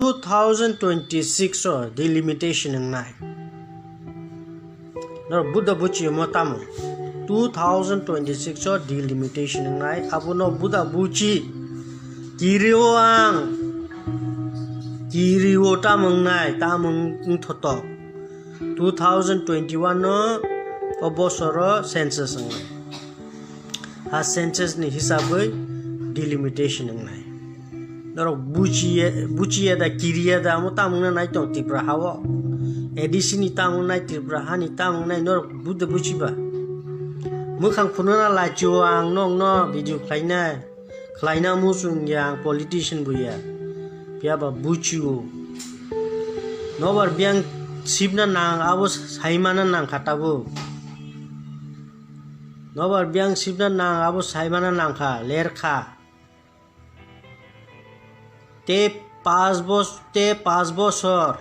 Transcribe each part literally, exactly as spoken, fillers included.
Two thousand twenty-six o delimitation wngnai. Norok buda buchi mo tamo? Two thousand twenty-six o delimitation wngnai. Abono buda buchi kirio ang. Kirio tamo wngnai, tamo wng-, wngthotok. Two thousand twenty-one no o bosoro census wngnai. Ha census ni hisabwi delimitation wngnai. Norok buchiya, buchiya da, kiriya da, amo tamo wngna nai tong Tripura ha o. A D C ni tamo wngnai, Tripura hani tamo wngnai, norok buda buchiba. Mwkhang phunukna lachio ang nokno video khlainai. Khlaina muchung ya ang politician bo ya. Phiya ba buchio. Nobar biyang sibna nang abo saimana nang kha tabuk. Nobar biyang sibna nang abo saimana nang kha, ler kha. Te pas bos-, te pas bosor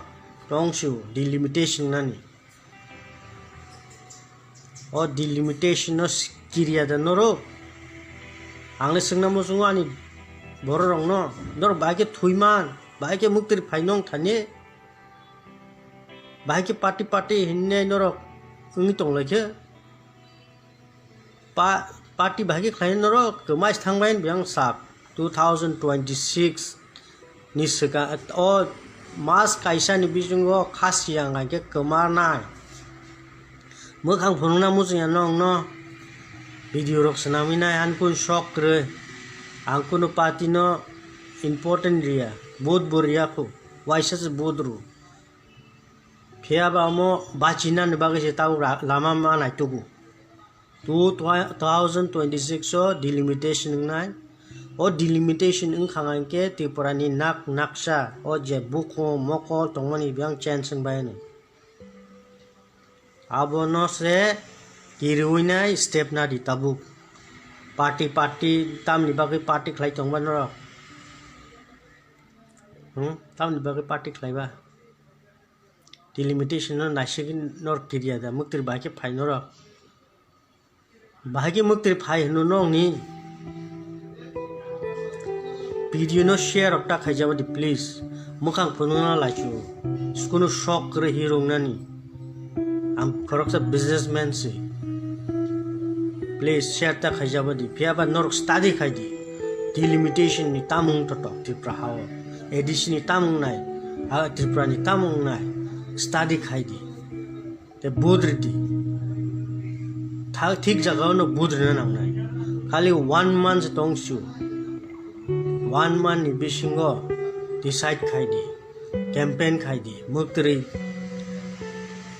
tong sio delimitation nani. O delimitation no kiriya da norok? Ang le swngna muchungo ani bororokno, norok bahai khe thwiman, bahai khe muktri phai nong thani, bahai khe party party hinwi norok wngwi tong lai khe. Pa-, party bahai khe khlai norok kwmai thang bai biyang sak two thousand twenty-six ni swkang o mas kaisa ni bisingo khasi ang khe kwma nai. Mwkhang phunukna muchung ya nong no video rok swnamwi nai, ang kunu sok kwrwi, ang kunu party no important riya, vote bo riya khu, waisa se vote rw. Phiya ba omo bachinani bagwi se tabuk ra-, lama ma naitugo. Two, two thousand twenty-six o delimitation wngnai. O delimitation wngkha hwnkhe Tripura ni nak naksa o je bukhum mokol tongmani biyang change wngbai hwnwi. Abono se kiriwi nai step nadi tabuk. Party party tamni bagwi party khlai tongba norok? Hmm? Tamni bagwi party khlaiba? Delimitation no naisik norok kiriya da, muktri bahai khe phai norok. Bahai khe muktri phai hwnwi nokni video no share rok ta khaijaba di please. Mwkhang phunukna laichu. Kunu sok kwrwi hi rwngnani. Ang khoroksa businessman se. Please share ta khaijaba di. Phiya ba norok study khai di. Delimitation ni tamung totok Tripura ha o. A D C ni tamung nai. Ha, Tripura ni tamung nai. Study khai di. Te budri di. Tha-, thik jaga o no budri na nang nai. Khali one month tong su. One month ni bisingo decide khai di. Campaign khai di. Muktri.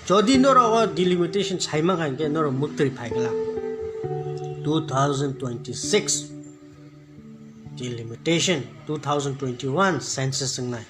Jodi norok o delimitation saima khai khe norok muktri phai glak. Two thousand twenty-six delimitation, two thousand twenty-one census wngnai.